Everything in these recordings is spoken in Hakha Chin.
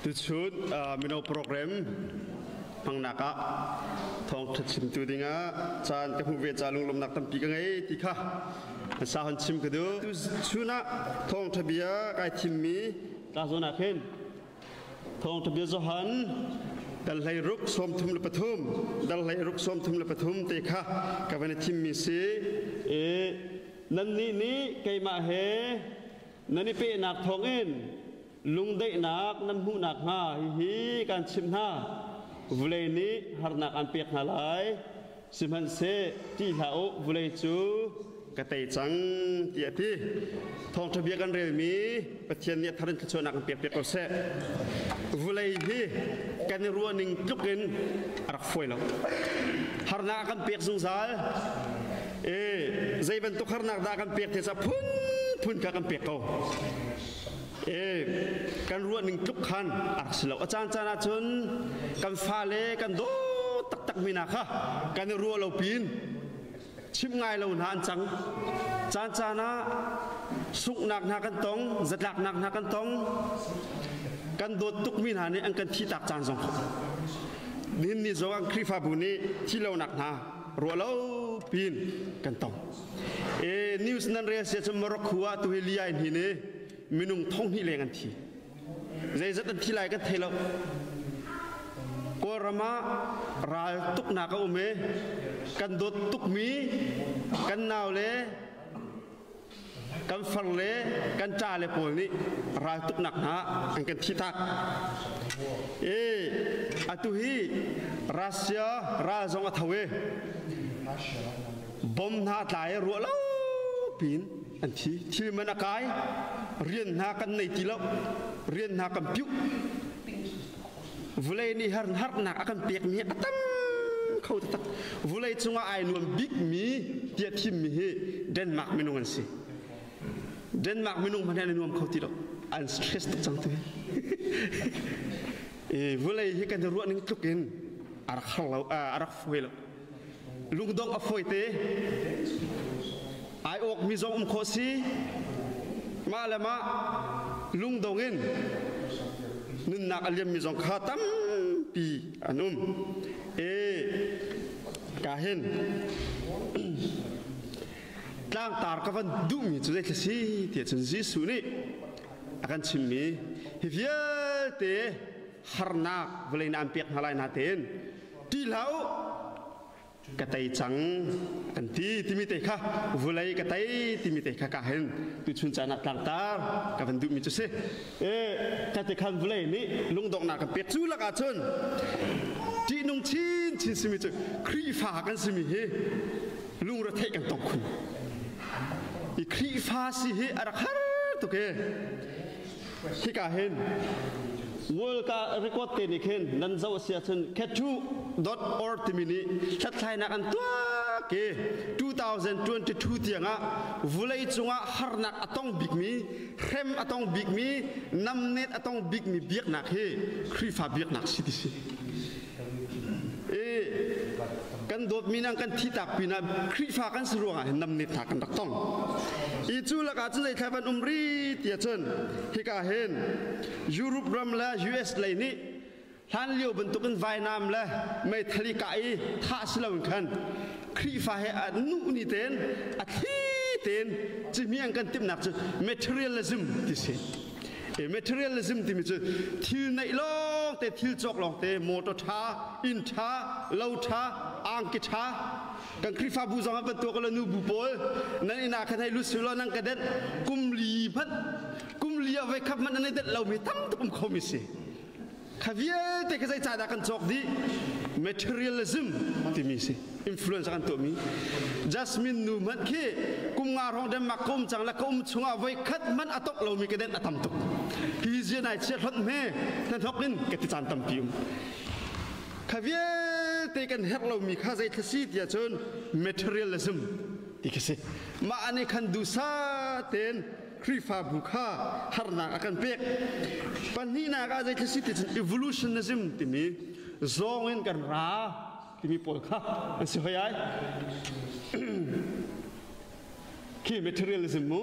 Tuchun mino program hmangnak ah thawngṭha chimtu dingah caan ka hmuh ve ca lunglawmnak tampi ka ngei ti kha sa hon chim ka duh. Tuchun ah thawngṭha bia kai thimmi ka zawn ah khin thawngṭha bia Johan dal hlei ruk sawm thum le pathum dal hlei ruk sawm thum le pathum te kha ka van i thimmi si i nannih nih keimah he nan i pehnak thawngin lungdaihnak nan hmuh nakhnga hihi kan chimh hna. Vulei nih harnak an pek hna lai, sihmanhseh ṭih hlah u, vulei cu ka tei cang, tiah a ti. Thawngṭha bia kan relmi Pathian nih a thar in thluachuahnak kan pek piak ko seh. Vulei hi kan i ruahning tluk in a rak fawi lo. Harnak a kan pek zungzal. E, zei bantuk harnak dah kan pek te ca phunphun kha kan pek ko. E, kan ruah ning tluk khan a rak si lo. A caan caan ahcun kan fale kan dawt taktak mi hna kha kan i ruah lo pin chimh ngai lo hna an cang. Caan caan ah sunghnak hna kan tong, zatlaknak hna kan tong. Kan dawt tukmi hna nih an kan thihtak caan zong nihin ni zong an Khrihfabu nih thi lonak hna ruah lo pin kan tong. E news nan rel sia cun Morocco ah tu hi liai hi ni minung thong hnih leng an thi. Zeizat an thi lai kan thei lo. Kawlram ah ral tuknak a um i kan dawt tukmi kan nau le kan far le kan ṭa le pawl nih ral tuknak hna an kan thihtak. E atu hi Russia ral zong a tho i bom hna tlai ruah lo pin an thi. Thil man a kai, rian hna kan nei ti lo, rian hna kan piuh. Vulei nih harnak a kan pekmi a tam kho taktak. Vulei cungah ai nuam bikmi tiah thimmi hi Denmark minung an si. Denmark minung hmanh an i nuam kho ti lo. An stress tuk cang tu hi. Vulei hi kan i ruah ning tluk in a rak har lo, a rak fawi lo. Lungdongh a fawite. Ai awkmi zong um khawh si. Mah le mah lungdong in nunnak a liammi zong kha tampi an um. E ka hin tlangtar ka van duhmi cu zeithla si tiah cun Jesuh nih a kan chimmi hi vialte harnak vawlei na an pek hna lai na tein ṭih hlah u ka tei cang an ti timi te kha vulei ka tei timi te kha ka hin tuchun caan ah tlangtar ka van duhmi cu si e ka te khan vulei nih lungdonghnak kan pek cu lakah cun ṭihnung chin chin simi cu Khrihfa kan simi hi lungretheih kan tong khun i Khrihfa si hi a rak har tuk e Hika hin World ka record te nih khin nan zoh si ahcun khetu.org timi nih hlathlainak an tuah ke 2022 tiangah vulei cungah harnak a tong bikmi hrem a tong bikmi namnet a tong bikmi biaknak hi Khrihfa biaknak si ti si. I kan dawtmi nang kan thihtak pinah Khrihfa kan si ruangah hin namnet hna kan rak tong. I cu lakah cun zeithla van um ri tiah cun hika hin Europe ram le US lei nih hlan lio bantukin vainam le meithal i kah i thah si loin khan Khrihfa he a nuh ni ten a thli ten cihmi an kan timhnak cu materialism ti si. Materialism timi cu thil neih lawng te thil cawk lawng te motor ṭha inn ṭha lo ṭha angki ṭha kan Khrihfabu zong ah bantuk lo nu bu pawl nan inn ah khan hei lut sulaw nan ka denh kum li hmanh kum li ah voi khat hmanh nan i denh lomi tam tuk um khomi si. Kha vialte kha zeicahdah kan cawk dih? Materialism timi si. Influence kan tuahmi. Jasmine nu hmanh khi kum nga hrawng Denmark ka um cang le ka um chungah voi khat hmanh a tok lomi ka den a tam tuk. Hi zia nai chia hlonh hme hnahnok in ka ti caan tampi um. Kha vialte kan herh lomi kha zei si tiah cun materialism ti khi si. Mah nih khan duhsah tein Khrihfabu kha harnak a kan pek. Pahnihnak ah zei si ti cun evolutionism timi zawng in kan ra timi pawl kha an si hoi ai. Khi materialism mu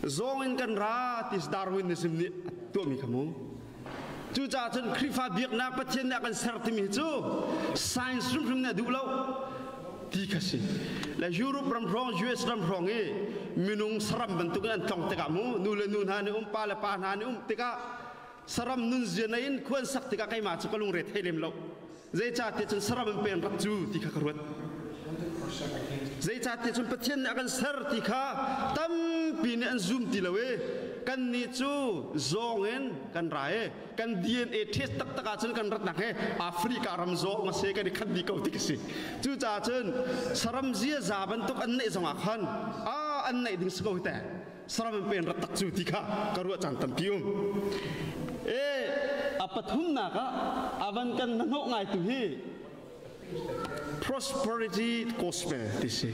zawng in kan ra ti Darwinism nih a tuahmi kha mu. Cucaah cun Khrihfa biaknak Pathian nih a kan ser timi cu science hrimhrim nih a duh lo ti kha si. Le Europe ram hrawng, US ram hrawng i minung saram bantukin an tlong tikah mu nu le nu hna nih um, pa le pa hna nih um tikah saram nunzia nei in khua an sak tikah keimah cu ka lungre thei lem lo. Zeicahtiah cun saram in pen rak cu ti kha ka ruat. Zeicahtiah cun Pathian nih a kan ser ti kha tampi nih an zum ti lo i kannih cu zawng in kan ra i kan DNA test taktak ahcun kan ratnak hi Africa ram zawng a si, kan i khat dih ko ti ka si. Cucaah cun saram ziaza bantuk an neih zongah khan a an neih ding si ko hi teh. Saram in pen rat tak cu ti kha ka ruah caan tampi um. E a pathumnak ah avan kan hnahnawh ngai tu hi prosperity gospel ti si.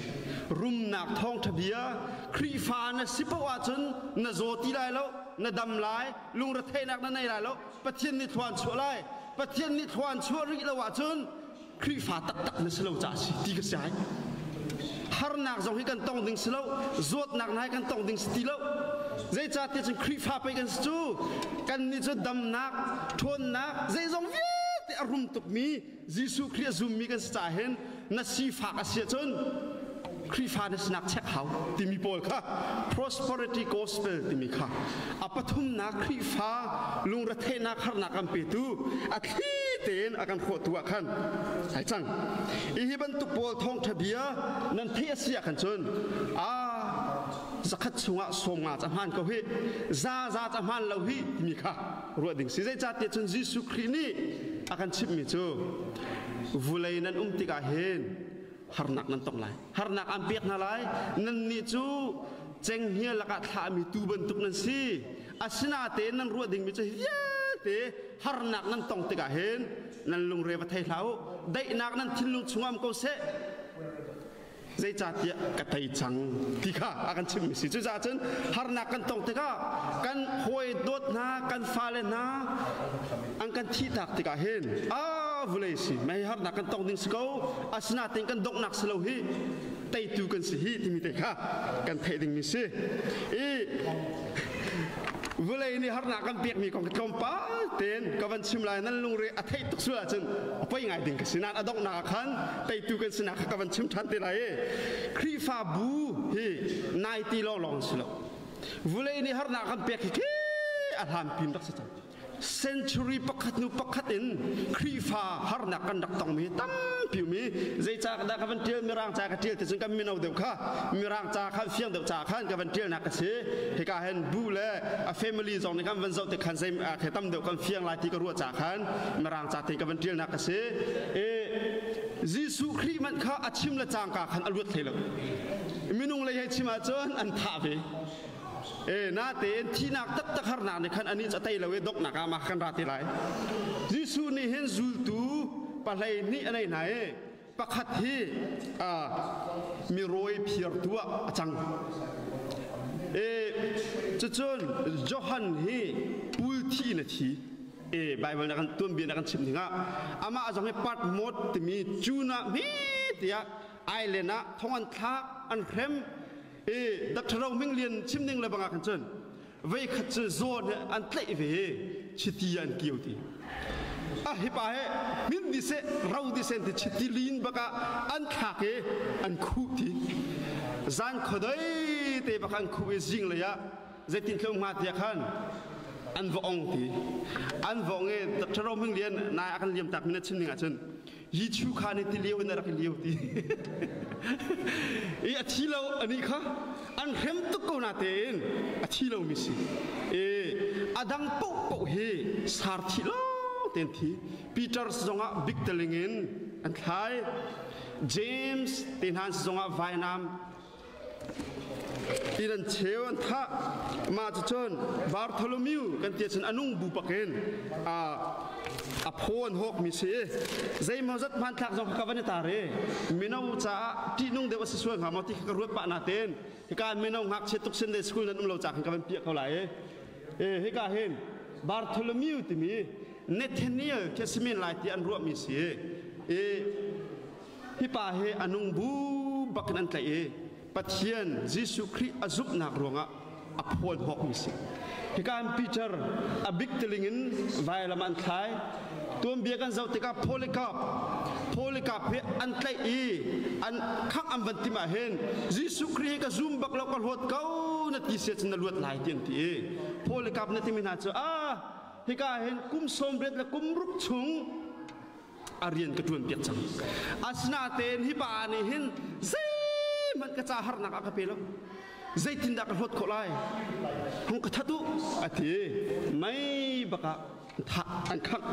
Rumnak thawngtha bia Khrihfa na si paoh ahcun na zaw ti lai lo, na dam lai, lungretheihnak na nei lai lo, Pathian nih thluan chuah lai. Pathian nih thluan chuah rih lo ahcun Khrihfa taktak na si lo caah si ti ka si ai. Harnak zong hi kan tong ding si lo, zawtnak hna hi kan tong ding si ti lo. Zeicahtiah cun Khrihfa pei kan si cu, kan nih cu damnak, ṭhawnnak, zeizong vialte a rum tukmi Jesuh Khrih a zummi kan si caah hin na sifak a si ahcun Khrihfa na sinak check hau timi pawl kha prosperity gospel timi kha a pathumnak Khrihfa lungretheihnak harnak kan petu a thli tein a kan hrawhtu ah khan ai cang. I hi bantuk pawl thawngṭha bia nan theih a si ah khan cun a zakhat chungah 50 ca hmaan ko hi, za za ca hmaan lo hi timi kha ruah ding si. Zeicahtiah cun Jesuh Khrih nih a kan chimhmi cu vulei nan um tikah hin harnak nan tong lai, harnak aan pek hna lai, nannih cu cenghngia lakah thlahmi tuu bantuk nan si. Asinatein nan ruah dingmi cu hi vialte harnak nan tong tikah hin nan lungre va thei hlah u, daihnak nan thinlung chungah um ko seh, zeicahtiah ka tei cang ti kha a kan chimmi si. Cucaah cun harnak kan tong tikah kan hawi dawt hna, kan fale hna an kan thihtak tikah hin a vulei si mei harnak kan tong ding si ko, asinain kan donghnak si lo hi, teitu kan si hi timi te kha kan theih dingmi si. I vulei nih harnak kan pekmi kong tlawmpal tein ka van chim lai. Nan lungre a theih tuk sual ahcun a poi ngai ding ka si nain a donghnak ah khan teitu kan sinak kha ka van chim ṭhan te lai. I Khrihfabu hi nai ti lawnglawng si lo, vulei nih harnak kan pek hi khi a hlan pin rak si cang. Century pakhat hnu pakhat in Khrihfa harnak kan rak tongmi tampi um i zeicah dah ka van ṭial, Mirang ca ka ṭial ti cun kan mino deuh kha Mirang ca khan fiang deuh ca khan ka van ṭialnak ka si. Hika hin bu le a family zong nih kan van zoh tik khan zei khi tam deuh kan fiang lai ti ka ruah ca khan Mirang ca te ka van ṭialnak ka si. E Jesuh Khrih manh kha a chim le cangka khan a luat hlei lo. Minung lei hei chim ahcun an thah ve. E natein thihnak taktak harnak nih khan anih cu a tei lo i donghnak ah mah kan ra te lai. Jesuh nih hin zultu 12 a nei hna i pakhat hi mirawi phiartu ah a cang. E cucun Johan hi pulthi in a thi. E Bible na kan tuanbia na kan chim dingah amah zong hi Patmos timi cun ah hme tiah island ah thong an thlak, an hrem. E Dr. Ro Ming Lian chim ning le bangah khan cun vei khat cu zawn he an tlaih ve, chiti an kio ti a hi pa he min di seh ro di sen ti chiti lin baka an thlak i an khuh ti zan khodei te bak an khuh i zing lei ah zeitin tlung hnga tiah khan an va ong ti an va ong i Dr. Ro Ming Lian nai a kan liam tak min a chim ning ah cun hi chu kha nih ti lio in a rak i lio ti i a thi lo. Ani kha an hrem tuk ko na tein a thi lo mi si. E a dang poh poh hi sar thi lo ten thi. Peter zongah big teling in an thlai, James te hna zongah vainam tin an cheu, an thah. Mah cucun Bartholomew kan ti cun anung bu pakin a phaw an hawk mi si. Zeimaw zat hmanthlak zong ka van i tar i mino caah ṭihnung deuh a si sual hnga maw ti ka ruat pah na tein hika mino ngakchia tuk Sunday school nan um lo ca khan ka van piah ko lai. I hika hin Bartholomew timi Nathaniel khi a si men lai ti an ruahmi si i hi pa hi a nung bu bakin an tlaih i Pathian Jesuh Khrih a zumhnak ruangah A phuan hawkmi si. Hika in Peter a bik tiling in vailam an thlai. Tuanbia kan zoh tikah Polycarp Polycarp hi an tlaih i an khangh an van tim ah hin Jesuh Khrih hi ka zum bak lo, ka hlawt ko na ti sia cun na luat lai ti an ti i Polycarp na timi hna cu ah hika hin kum 80 le kum ruk chung a rian ka ṭuan piak cang. Asinain hi pa nih hin zeihmanh ka ca harnak a ka pe lo. Zeitindah ka hlawt khawh lai? Hung ka that u a ti. Mei bakah thah an khangh.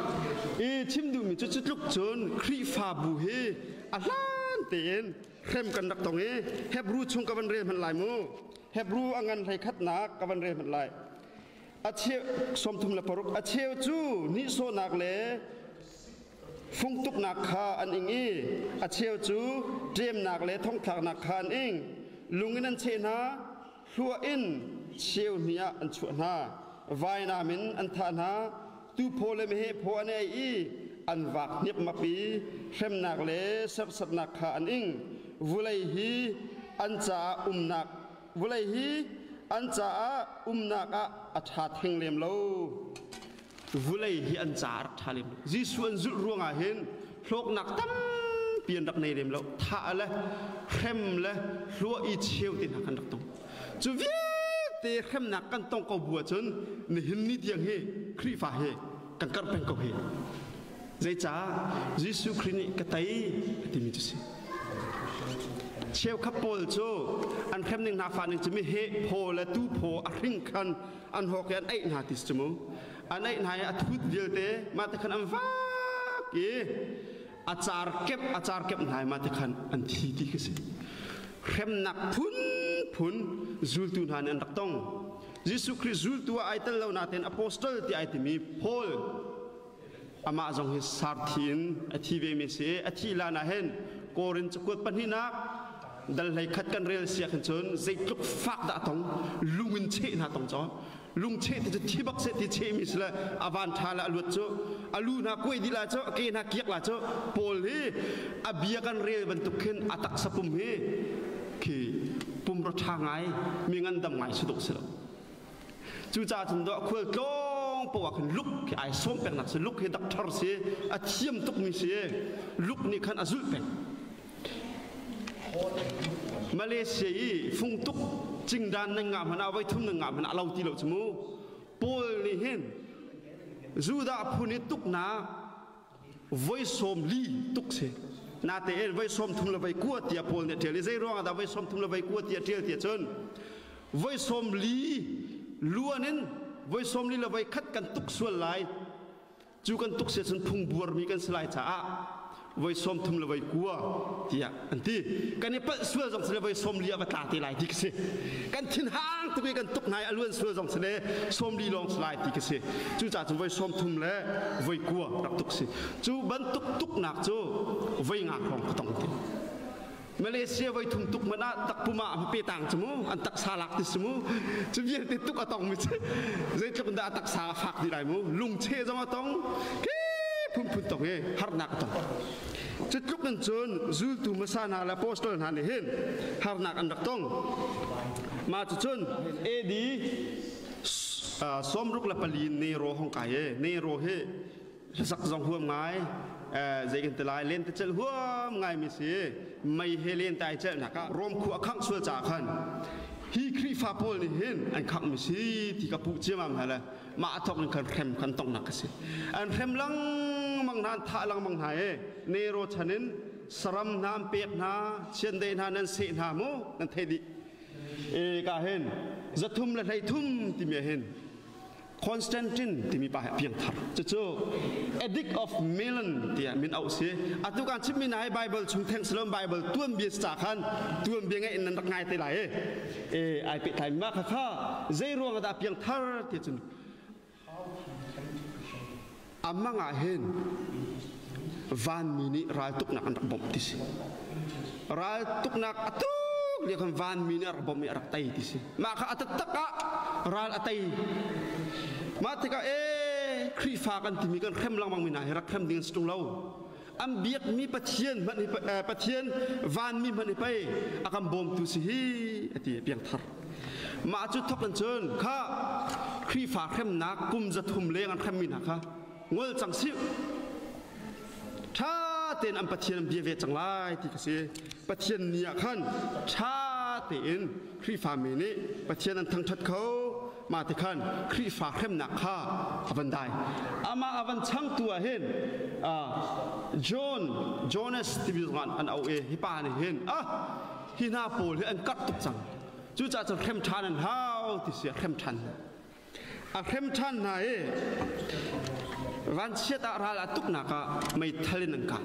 I chim duhmi cu cu tluk cun Khrihfabu hi a hlan tein hrem kan rak tong i Hebrew chung ka van rel hmanh lai mu. Hebrew a ngan hlei khatnak ka van rel hmanh lai. A cheu 36 a cheu cu nihsawhnak le fungtuknak kha an ing i a cheu cu ṭemnak le thongthlaknak kha an ing. Lung in an cheh hna, hluah in cheu hnih ah an chuah hna, vainam in an thah hna, tuphaw le meheh phaw an ei i an vak hniapmap i hremnak le serhsatnak kha an ing. Vulei hi an caah umnak Vawlei hi an caah umnak ah a ṭha theng lem lo. Vawlei hi an caah a rak ṭha lem lo. Jesuh an zulh ruangah hin hlawknak tampi an rak nei lem lo. Thah le hrem le hluah i cheu te hna kan rak tong. Cu vialte hremnak kan tong ko bu ahcun nihin ni tiang hi Khrihfa hi kan karh peng ko hi. Zeicah Jesuh Khrih nih ka tei a timi cu si. Cheukhat pawl cu an hrem ning hna fa ning cu mi he phaw le tu phaw a hring khan an hawk i an eih hna ti si cu mu. An eih hna i a thut vialte mah te khan an vak i a car kep a car kep hna i mah te khan an thi ti khi si. Hremnak phunphun zultu hna nih an rak tong. Jesuh Khrih zultu ah ai tel lo nain apostol ti ai timi Paul Amah zong hi sarthi in a thi vemi a si i a thih hlan ah hin Korin cakuat pahnihnak dal hlei khat kan rel siak hin cun zeitluk fak dah a tong, lung in cheh hna tong caw, lung cheh ti cu thi bak seh ti chehmi si le a van ṭha le a luat cu a lu hna kuai dih la cu, a ke hna kiak la cu. Paul hi a bia kan rel bantuk khin a taksa pum hi khi pumraw ṭha ngai mi ngandam ngai si dawh si lo. Cucaah cun dawh khual tlawng poah khan Luke khi ai sawm pengnak si. Luke hi doctor si, a thiam tukmi si. Luke nih khan a zulh peng. Malaysia i fungtuk cingdan nan ngah hmanh ah, voi thum nan ngah hmanh ah a lo ti lo cu mu. Paul nih hin Judah phun i tuknak voi 40 tuk si. Natein voi 30 le voi kua tiah Paul nih a ṭial i zei ruangah dah voi 30 le voi kua tiah a ṭial tiah cun voi 40 luan in voi 40 le voi khat kan tuk sual lai cu, kan tuk sia cun phung buarmi kan si lai caah voi 30 le voi kua tiah an ti. Kan i palh sual zong si le voi 40 ah va tla te lai ti ka si. Kan thinhang tuk i kan tuk hna i a luan sual zong si le 40 lawng si lai ti ka si. Cucaah cun voi 30 le voi kua rak tuk si. Cu bantuk tuknak cu voi nga hrawng ka tong ti. Malaysia voi thum tuk man ah takpum ah pe tang cu mu, an taksa lak ti si mu. Cu vialte tuk a tong mi cu zeitluk dah a taksa a fak dih lai mu. Lungche zong a tong ke phunphun tong i harnak a tong. Cu tluk in cun zultu hmasa hna le apostol hna nih hin harnak an rak tong. Mah cu cun AD 64 Nero hong kai e. Nero hi hlasak zong huam ngai, zei kan ti lai, lentecelh huam ngai mi si. Mei he lente ai celhnak ah Rom khua a khangh sual caah khan hi Khrihfa pawl nih hin an khangh mi si ti ka puh ciamam hna le mah a thawk in khan hrem kan tongnak a si. An hrem lengmang hna, an thah lengmang hna i Nero chan in saram hna an pek hna, chiandeih hna nan seh hna mu, nan theih dih. E ka hin 333 timi hin Constantine timi pa hi a piangthar. Cucu Edict of Milan tiah min auh si. Atu kan chimmi hna hi Bible chung theng silom Bible tuanbia ca khan tuanbia ngeih in nan rak ngai te lai. E ai pehtlai ma kha kha zei ruang dah piangthar ti cun amang ah hin vanmi nih raltuknak an rak bawmh ti si. Raltuknak a tuk lio khan vanmi nih a rak bawmh i a rak tei ti si. Mah kha a taktak ah ral a tei. Mah tikah e Khrihfa kan timi kan hrem lengmang mi hna hi rak hrem ding an si ṭung lo. An biakmi Pathian hmanh hi, Pathian vanmi hmanh hi pei a kan bawmtu si hi a ti, piangthar. Mah cu thok in cun kha Khrihfa hremnak kum 300 leng an hremmi hna kha ngol cang sih. Ṭha tein an Pathian an bia ve cang lai ti ka si. Pathian ni ah khan ṭha tein Khrihfami nih Pathian an thangṭhat kho. Mah ti khan Khrihfa hremnak kha a van dai. Amah a van changtu ah hin John Jonas timi zong an auh i hi pa nih hin ah hi hna pawl hi an karh tuk cang. Cucaah cun hrem ṭhan an hau ti si a hrem ṭhan. A hrem ṭhan hna i vanchiat ah ral a tuknak ah meithal in an kah.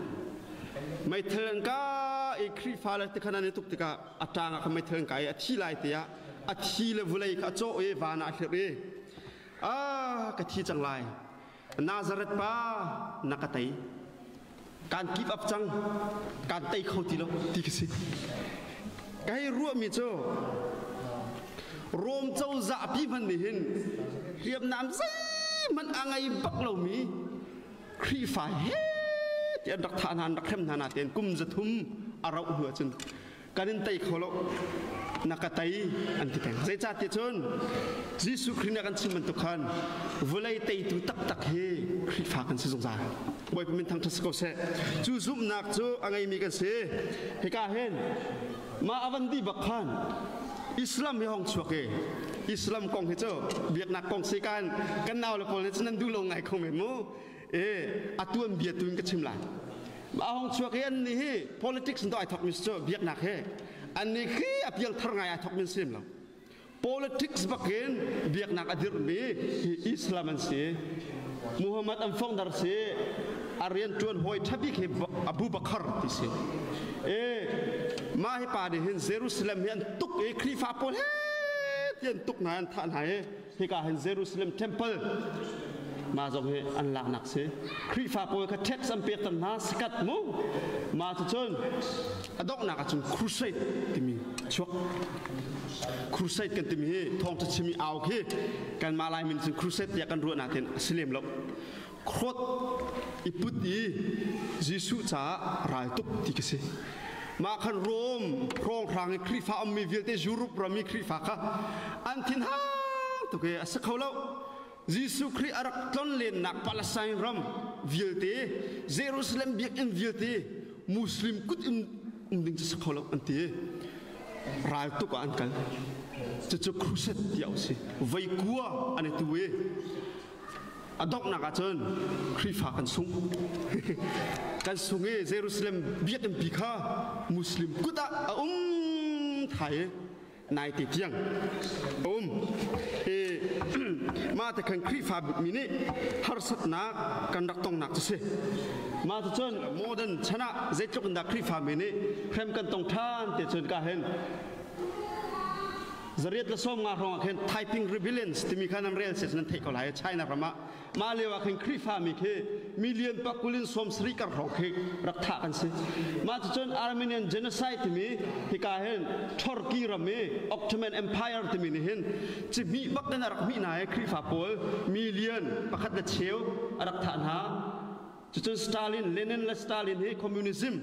Meithal an kah i Khrihfa le tikhan an i tuk tikah a ṭang ah khan meithal an kah i a thi lai tiah a thi le vulei kha a cawh i van ah a hlirh i a ka thi cang lai Nazareth pa na ka tei kaan keep up cang kaan tei kho ti lo ti ka si ka hei ruahmi cu Rom cozah pi hmanh nih hin hriamnam zeihmanh a ngei bak lomi Khrihfa he ti an rak thah hna an rak hrem hna natein kum 300 a rauh hnu ahcun kan in tei kho lo na ka tei an ti peng zeicahtiah cun Jesuh Khrih nih kan chim bantuk khan vawlei teitu taktak hi Khrihfa kan si zungzal Bawipa min thangṭhat si ko seh cu zumhnak cu a ngeimi kan si hika hin mah a van dih bak khan Islam hi hong chuak i Islam kong hi cu biaknak kong si kan kan nau le pawl nih cun nan duh lo ngai kho men mu e a tuan bia tu in ka chim lai a hong chuak i an nih hi politics in ai thok mi cu biaknak he an nih khi a pial thar ngai ai thok mi sim lo politics bakin biaknak a dirh mi hi Islam an si Muhammad an fongdar si a rian tuan hawi thabik hi Abu Bakr ti si e mah hi pa nih hin Jerusalem hi an tuk i Khrihfa pawl he ti an tuk hna an thah hna i hika hin Jerusalem temple mah zong hi an laknak si Khrihfa pawl kha tax an pek tam hna sakat mu mah cu cun a donghnak ahcun crusade timi chuak crusade kan timi hi thawngtha chimi au khi kan mah lai min cun crusade tiah kan ruah natin a si lem lo khawt i put i Jesuh caah ral tuk ti ka si mah khan Rom hrawnghrang i Khrihfa ummi vialte Europe ram i Khrihfa kha an thin hang tuk i a si kho lo Jesuh Khrih a rak tlon lennak Palestine ram vialte Jerusalem biakinn vialte Muslim kut in um ding cu si kho lo an ti ral tuk ah an kal cucu crusade tiah a si voi kua an i tu i A donghnak ahcun Khrihfa kan sung. Kan sung i Jerusalem biakinnpi kha Muslim kut ah a um thai i naite tiang a um. I mah te khan Khrihfa mi nih harsatnak kan rak tongnak cu si. Mah cun modern chan ah zeitluk in dah Khrihfa mi nih hrem kan tong ṭhan te cun ka hen 150 hrawng ah khin Taiping Rebellions timi kha nan rel se nan theih ko lai China ram ah mah lio ah khin Khrihfa mi khi million pakulin 70 kar hrawng khi rak thah kan si mah cucun Armenian genocide timi hika hin Turkey ram i Ottoman Empire timi nih hin cihmih bak in a rak hmih hna i Khrihfa pawl million pakhat le cheu a rak thah hna cucun Stalin Lenin le Stalin hi communism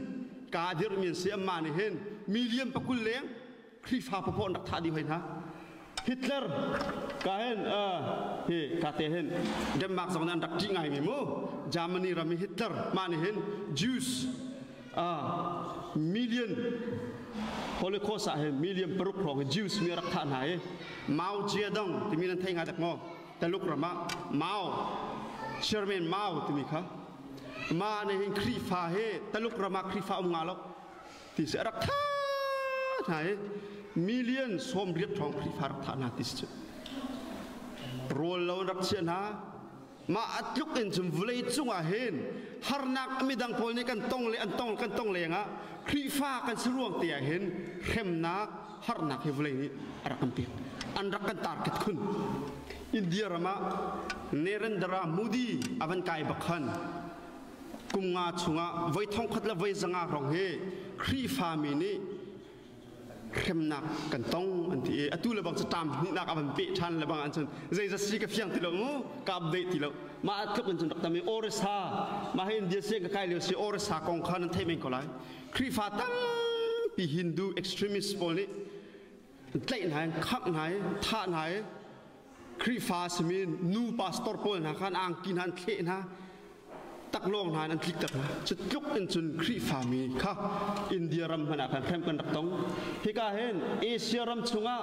ka dirhmi an si amma nih hin million pakul leng Khrihfa papoh an rak thah dih hoi hna. Hitler ka hin hi ka te hin Denmark zong nih an rak ṭih ngai mi mu Germany ram i Hitler mah nih hin Jews million Holocaust ah hin million paruk hrawng hi Jews mi a rak thah hna i Mao Zedong timi nan thei ngai dak maw Taluk ram ah Mao Chairman Mao timi kha mah nih hin Khrihfa hi Taluk ram ah Khrihfa um nga lo ti si a rak tha hna i million 80 ṭhawng Khrihfa rak thah hna ti si cu rawl lo an rak chiah hna mah a tluk in cun vawlei cungah hin harnak midang pawl nih kan tong le an tong kan tong lengah Khrihfa kan si ruang te ah hin hremnak harnak hi vawlei nih a rak kan pek an rak kan target khun India ram ah Narendra Modi a van kai bak khan Kum nga chungah voi 1000 le voi 500 hrawng hi Khrihfami nih hremnak kan tong an ti i atu le bang cu ṭam hnihnak a van peh ṭhan le bang ahcun zeizat si ka fiang ti lo mu ka update ti lo mah tluk in cun rak tam i Orissa mah hi India siang ka kai lio si Orissa kong kha nan theih men ko lai Khrihfa tampi Hindu extremist pawl nih. Tlaih hna in khangh hna i thah hna i Khrihfa a simi nu pastor pawl hna kha an angki hna an thleh hna taklawng hna in an tlikter hna. Cu tluk in cun Khrihfami kha India ram hmanh ah khan hrem kan rak tong. Hika hin Asia ram chungah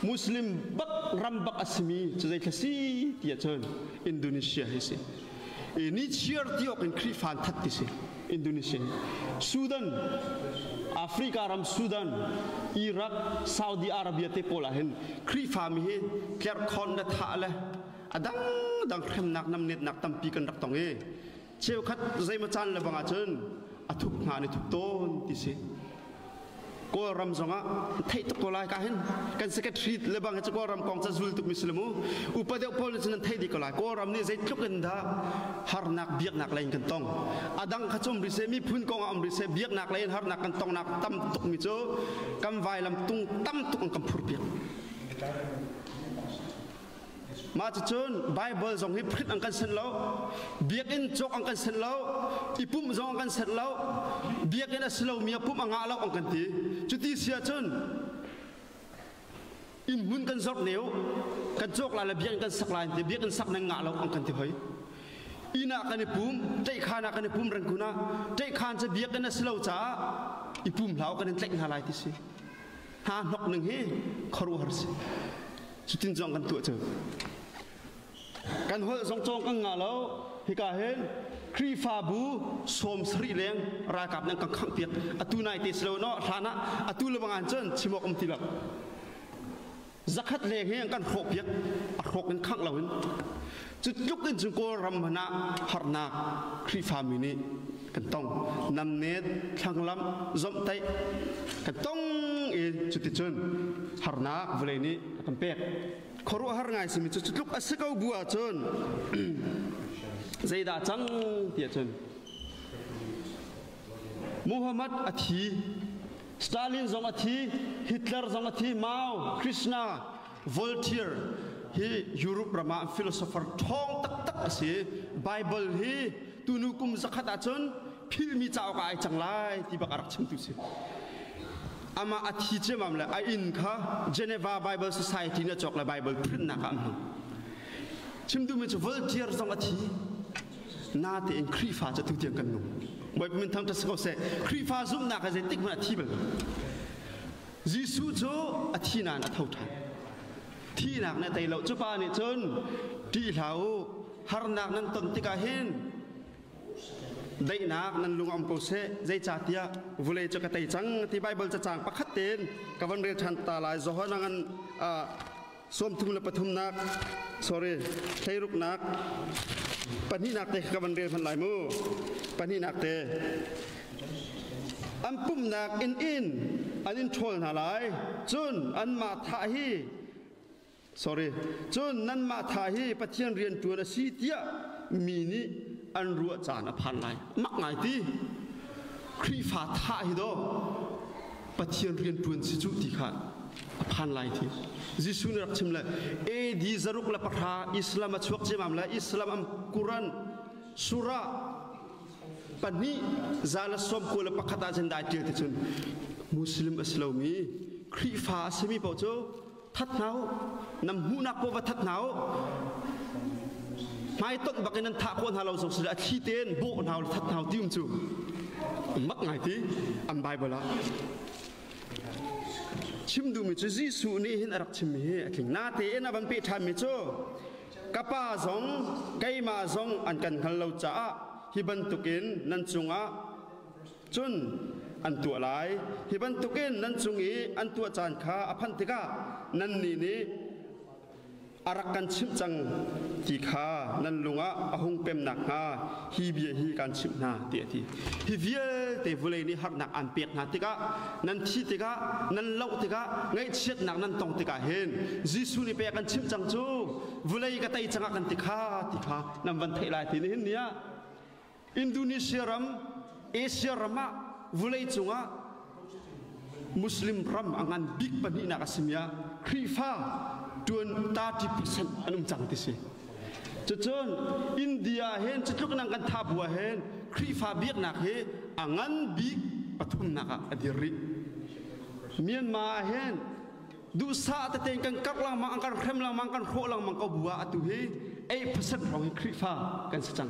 Muslim bak ram bak a simi cu zeithla si ti ahcun Indonesia hi si. I nichiar ti awk in Khrihfa an that ti si. Indonesia Sudan Africa ram Sudan Iraq Saudi Arabia te pawl ah hin Khrihfami hi tlerhkhawn le thah le a dangdang hremnak namnetnak tampi kan rak tong i cheukhat zeimaw caan le bang ahcun a thup hna an i thup tawn ti si. Kawlram zongah theih tuk ko lai ka hin kan secretary le bang hi cu Kawlram kong ca zul tuk mi si le mu upa deuh pawl nih cun nan theih dih ko lai Kawlram nih zeitluk in dah harnak biaknak lei in kan tong a dang kha cu um rih seh miphun kong ah um rih seh biaknak lei in harnak kan tongnak tam tuk mi cu kan vailam tung tam tuk an kan phur piak. Mah cucun Bible zong hi print an kan senh lo, biakinn cawk an kan senh lo, i pumh zong an kan senh lo, biakinn a si lomi ah pumh a ngah lo an kan ti. Cuti si ahcun inn hmun kan zorh ne u, kan cawk lai le biakinn kan sak lai an ti, biakinn sak nan ngah lo an kan ti hoi. Inn ah kan i pum, ṭeihkhaan ah kan i pum rengkun ah, ṭeihkhaan cu biakinn a si lo caah i pum hlah u kan in tlaih hna lai ti si. Hna hnok ning hi khuaruahhar si. Cutin zong kan tuah cu. Kan holh zong cawng kan ngah lo. Hika hin Khrihfabu 70 leng ralkap nih an kan khangh piak. Atu nai te si lo no hlan ah atu le bang ah cun chim awk um ti lo. Zakhat leng hi an kan hrawh piak. A hrawk in khangh lo in. Cu tluk in cun Kawlram hmanh ah harnak Khrihfami nih kan tong. Namnet, thlanglamh, zomhtaih kan tong i cuticun harnak vawlei nih a kan pek. Khuaruahhar ngai simi cu tluk a si ko bu ahcun zeidah cang ti ahcun Muhammad a thi, Stalin zong a thi, Hitler zong a thi, Mao, Krishna, Voltaire hi Europe ram ah philosopher ṭhawng taktak a si. Bible hi tunu kum zakhat ahcun philmi cauk ah ai cang lai ti bak a rak chimtu si. Amah a thi ciamam le a inn kha Geneva Bible Society nih a cawk le Bible printnak ah an hmang. Chim duhmi cu Voltaire zong a thi. Natein Khrihfa cu atu tiang kan nung. Bawipa min thangṭhat si ko seh. Khrihfa zumhnak hi zeitik hmanh a thi bal lo. Jesuh cu a thi nain a tho ṭhan. Thihnak nih a tei lo. Cu pa nih cun ṭih hlah u, harnak nan ton tikah hin daihnak nan lung um ko seh. Zeicahtiah vulei cu ka tei cang ti Baibal cacang pakhat tein ka van rel ṭhan ta lai. Johan ngan 33nak sorry 16nak pahnihnak te ka van rel hmanh lai mu. Pahnihnak te. An pumhnak inn in an in ṭhawl hna lai. Cun anmah thah hi sorry cun nanmah thah hi Pathian rian ṭuan a si tiah mi nih an ruah caan a phan lai. Mak ngai ti. Khrihfa thah hi daw Pathian rian ṭuan si cu ti kha a phan lai ti. Jesuh nih rak chim le AD 610 Islam a chuak ciamam le Islam am Quran surah 2 191 ah cun dai ṭial ti cun Muslim a si lomi Khrihfa a simi paoh cu that hna u nam hmuhnak paoh va that hna u hmaitonh bak in nan thah khawh hna lo zong si a thli tein bawh hna u that hna u ti um cu mak ngai ti an Bible ah chim duhmi cu Jesuh nih hin a rak chimmi hi a tling natein a van peh ṭhanmi cu Ka pa zong keimah zong an kan hngal lo caah hi bantukin nan cungah cun an tuah lai. Hi bantukin nan cung i an tuah caan kha a phanh tikah nannih nih a rak kan chimh cang ti kha nan lungah a hung pem nakhnga hi bia hi kaan chimh hna tiah a ti. Hi vialte vawlei nih harnak aan pek hna tikah nan thih tikah nan loh tikah ngaihchiatnak nan tong tikah hin Jesuh nih pek an chimh cang cu vawlei ka tei cang ah kan ti kha ti kha nan van theih lai ti nihin ni ah Indonesia ram Asia ram ah vawlei cungah Muslim ram a ngan bik pahnihnak a simi ah Khrihfa tuan 30% an um cang ti si. Cucun India hin cutluk in an kan thah bu ah hin Khrihfa biaknak hi a ngan bik pathumnak ah a dir rih. Myanmar ah hin Duhsah tete in kan karh lengmang, an kan hrem lengmang, kan hrawh lengmang ko bu ah atu hi 8% hrawng hi Khrihfa kan si cang.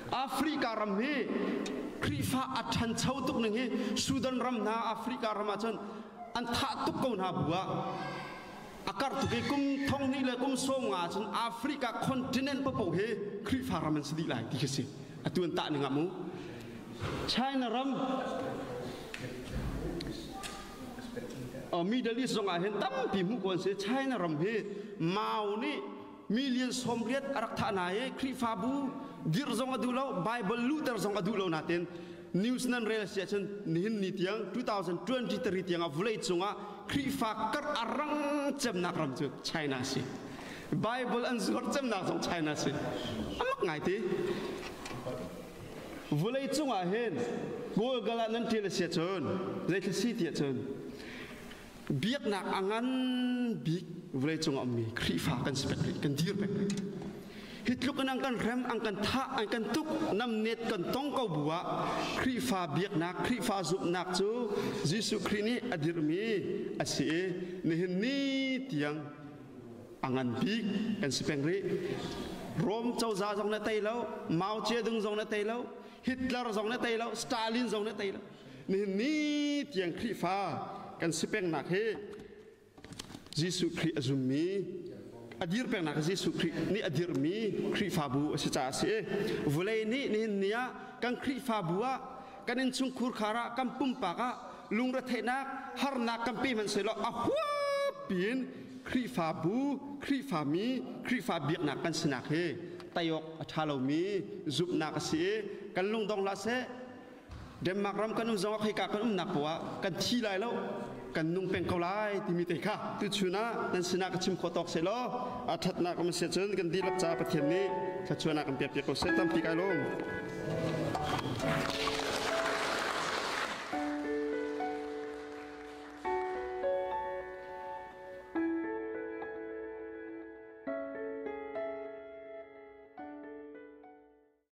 Africa ram hi Khrihfa a ṭhancho tuk ning hi Sudan ram hna Africa ram ahcun an thah tuk ko hna bu ah a karh tuk i kum thong hnih le kum sawm nga ahcun Africa continent paohpaoh hi Khrihfa ram an si dih lai ti khi si. Atu an tah ning ah mu. China ram Middle East zong ah hin tampi hmuh ko an si. China ram hi Mao nih million 80 a rak thah hna i Khrihfabu dirh zong a duh lo, Bible luhter zong a duh lo nain news nan rel si ahcun nihin ni tiang 2023 tiang ah vawlei cungah Khrihfa karh a rang cemnak ram cu China si. Bible an zuar cemnak zong China si. Amak ngai ti. Vawlei cungah hin Google ah nan ṭial a si ahcun zeithil si ti ahcun biaknak a ngan bik vawlei cungah ummi Khrihfa kan si pek rih, kan dir pek rih. Hi tluk in an kan hrem, an kan thah, an kan tuk, namnet kan tong ko bu ah Khrihfa biaknak, Khrihfa zumhnak cu Jesuh Khrih nih a dirhmi a si i nihin ni tiang a ngan bik kan si peng rih. Rom cozah zong na tei lo, Mao Zedong zong na tei lo, Hitler zong na tei lo, Stalin zong na tei lo. Nihin ni tiang Khrihfa kan si pengnak hi Jesuh Khrih a zummi a dir pengnak Jesuh Khrih nih a dirhmi Khrihfabu a si caah a si. Vawlei nih nihin ni ah kan Khrihfabu ah kan innchungkhur khar ah kan pumpak ah lungretheihnak harnak kan pe hmanhsehlaw a huap piin Khrihfabu, Khrihfami, Khrihfa biaknak kan sinak hi tei awk a ṭha lomi zumhnak a si i kan lungdong hlah seh. Denmark ram kan um zongah khika kan umnak poah ah kan thi lai lo, kan nung peng ko lai timi te kha tuchun ah nan sinah ka chim khawh tawk seh law a ṭhatnak um si ahcun kan dihlak caah Pathian nih thluachuahnak kan pek piak ko seh. Tampi kai lawm.